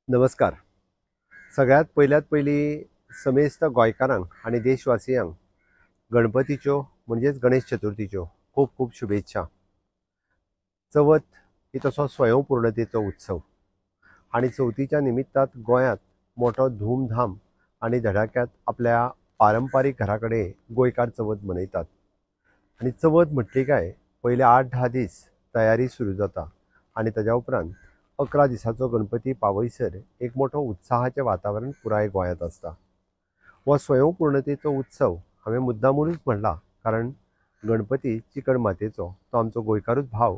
नमस्कार. सगळ्यात पयल्यात पयली समेस्त गोंयकारांक आनी देशवासियांक गणपतीच्यो म्हणजेच गणेश चतुर्थीच्यो खूब खूब शुभेच्छा. चवथ ही तसो स्वयंपूर्णतेचो उत्सव आनी चवथीच्या निमित्तात गोंयांत मोठो धूमधाम आनी धडाक्यात आपल्या पारंपारीक घरा कडेन गोंयकार चवथ मनयतात. आनी चवथ म्हटली काय पयले 8-10 दीस तयारी सुरू जाता आनी ताज्या उपरांत 11 दिसाचो गणपती पावयसर एक मोठो उत्साहाचें वातावरण पुराय गोंयांत आसता. हो स्वयंपूर्णतेचो उत्सव हांवें मुद्दामूनच म्हणला कारण गणपती चिकण मातयेचो तो आमचो गोंयकारूच भाव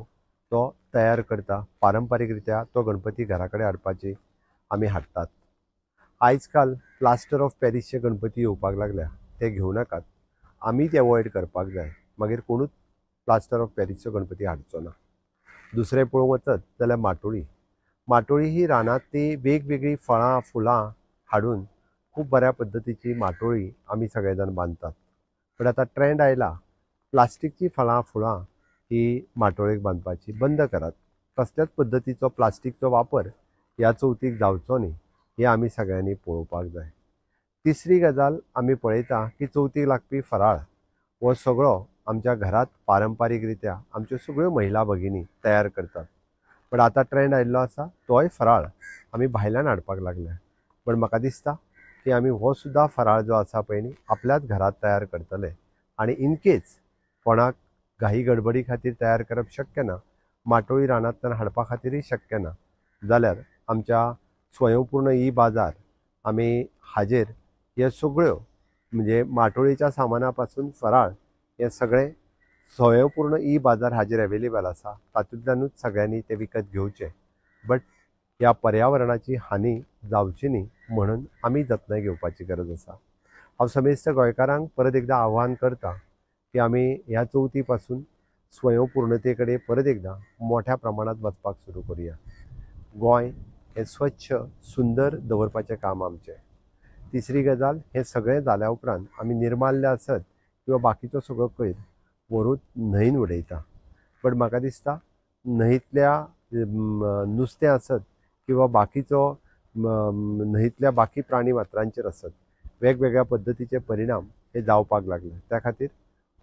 तो तयार करता. पारंपारीक रित्या तो गणपती घरा कडेन हाडपाची आमी हाडटात. आयज काल प्लास्टर ऑफ पॅरीसचे गणपती येवपाक लागल्या, ते घेवं नाकात, आमीच एवॉयड करपाक जाय. मागीर कोणूच प्लास्टर ऑफ पॅरीसचो गणपती हाडचो ना. दुसरें पळोवंक वचत जाल्यार माटोळी. माटोळी ही रानांतली वेगवेगळीं फळां फुलां हाडून खूब बऱ्या पद्दतीची माटोळी आमी सगळे जाण बांदतात. पण आतां ट्रेंड आयला प्लास्टिकची फळां फुलां ही माटोळेक बांदपाची बंद करात. कसल्याच पद्दतीचो प्लास्टिकचो वापर ह्या चवथीक जावचो न्ही हें आमी सगळ्यांनी पळोवपाक जाय. तिसरी गजाल आमी पळयता की चवथीक लागपी फराळ हो सगळो आमच्या घरांत पारंपारीक रित्या आमच्यो सगळ्यो महिला भगिनी तयार करतात. पण आतां ट्रेंड आयिल्लो आसा तोय फराळ आमी भायल्यान हाडपाक लागल्या. पण म्हाका दिसता की आमी हो सुद्दां फराळ जो आसा पळय न्ही आपल्याच घरांत तयार करतले आनी इनकेस कोणाक घाई गडबडी खातीर तयार करप शक्य ना, माटोळी रानांतल्यान हाडपा खातीरय शक्य ना जाल्यार आमच्या स्वयंपूर्ण ई बाजार आमी हाजेर हे सगळ्यो म्हणजे माटोळीच्या सामाना पासून फराळ हे सगळें स्वयंपूर्ण ई बाजार हाजेर अवेलेबल आसा. तातूंतल्यानूच सगळ्यांनी ते विकत घेवचे. बट ह्या पर्यावरणाची हानी जावची न्ही म्हणून आमी जतनाय घेवपाची गरज आसा. हांव समेस्त गोंयकारांक परत एकदां आव्हान करता की आमी ह्या चवथी पासून स्वयंपूर्णते कडेन परत एकदां मोठ्या प्रमाणांत वचपाक सुरू करुया. गोंय हें स्वच्छ सुंदर दवरपाचें काम आमचें. तिसरी गजाल, हें सगळें जाल्या उपरांत आमी निर्माल्य आसत किंवा बाकीचो सगळो कोयर व्हरून न्हंयन उडयता. बट म्हाका दिसता न्हंयतल्या नुस्तें आसत किंवा बाकीचो न्हंयतल्या बाकी प्राणी मात्रांचेर आसत वेगवेगळ्या पद्दतीचे परिणाम हे जावपाक लागले. त्या खातीर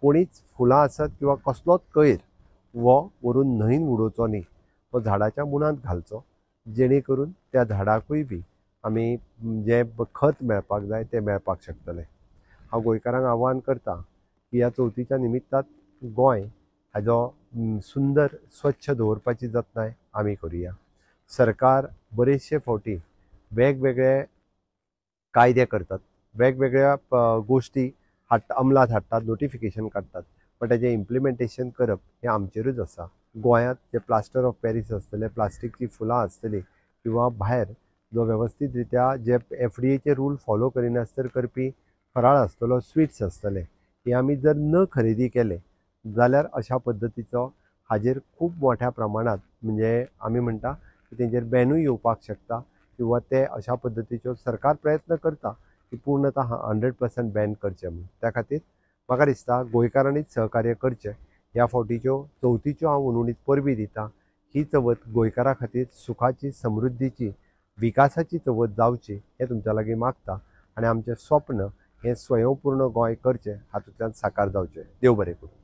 कोणीच फुलां आसत किंवा कसलोच कोयर हो व्हरून न्हंयन उडोवचो न्ही, तो झाडाच्या मुळांत घालचो जेणे करून त्या झाडाकूय बी आमी जें खत मेळपाक जाय तें मेळपाक शकतलें. हांव गोंयकारांक आव्हान करता की ह्या चवथीच्या निमित्तात गोंय हाजो सुंदर स्वच्छ दवरपाची जतनाय आमी करुया. सरकार बरेचशे फावटी वेगवेगळे कायदे करतात, वेगवेगळ्या गोश्टी हाडटा, अंमलात हाडटात, नोटिफिकेशन काडटात, पण ताजें इम्प्लिमेंटेशन करप हें आमचेरूच आसा. गोंयांत जे प्लास्टर ऑफ पॅरीस आसतले, प्लास्टिकची फुलां आसतली किंवा भायर जो वेवस्थीत रित्या जे FDA rule follow करिनासतर करपी फराळ आसतलो, स्विट्स आसतले, हे आमी जर न खरेदी केले जाल्यार अशा पद्दतीचो हाजेर खूब मोठ्या प्रमाणांत म्हणजे आमी म्हणटा की तेंचेर बॅनूय येवपाक शकता किंवा ते अशा पद्दतीच्यो सरकार प्रयत्न करता की पूर्णतः 100% बॅन करचें म्हणून. त्या खातीर म्हाका दिसता गोंयकारांनीच सहकार्य करचें. ह्या फावटीच्यो चवथीच्यो हांव हुनहुनीत परबीं दिता. ही चवथ गोंयकारां खातीर सुखाची, समृद्धीची, विकासाची चवथ जावची हें तुमच्या लागीं मागता आनी आमचें स्वप्न हें स्वयंपूर्ण गोंय करचें हातूंतल्यान साकार जावचें. देव बरें करूं.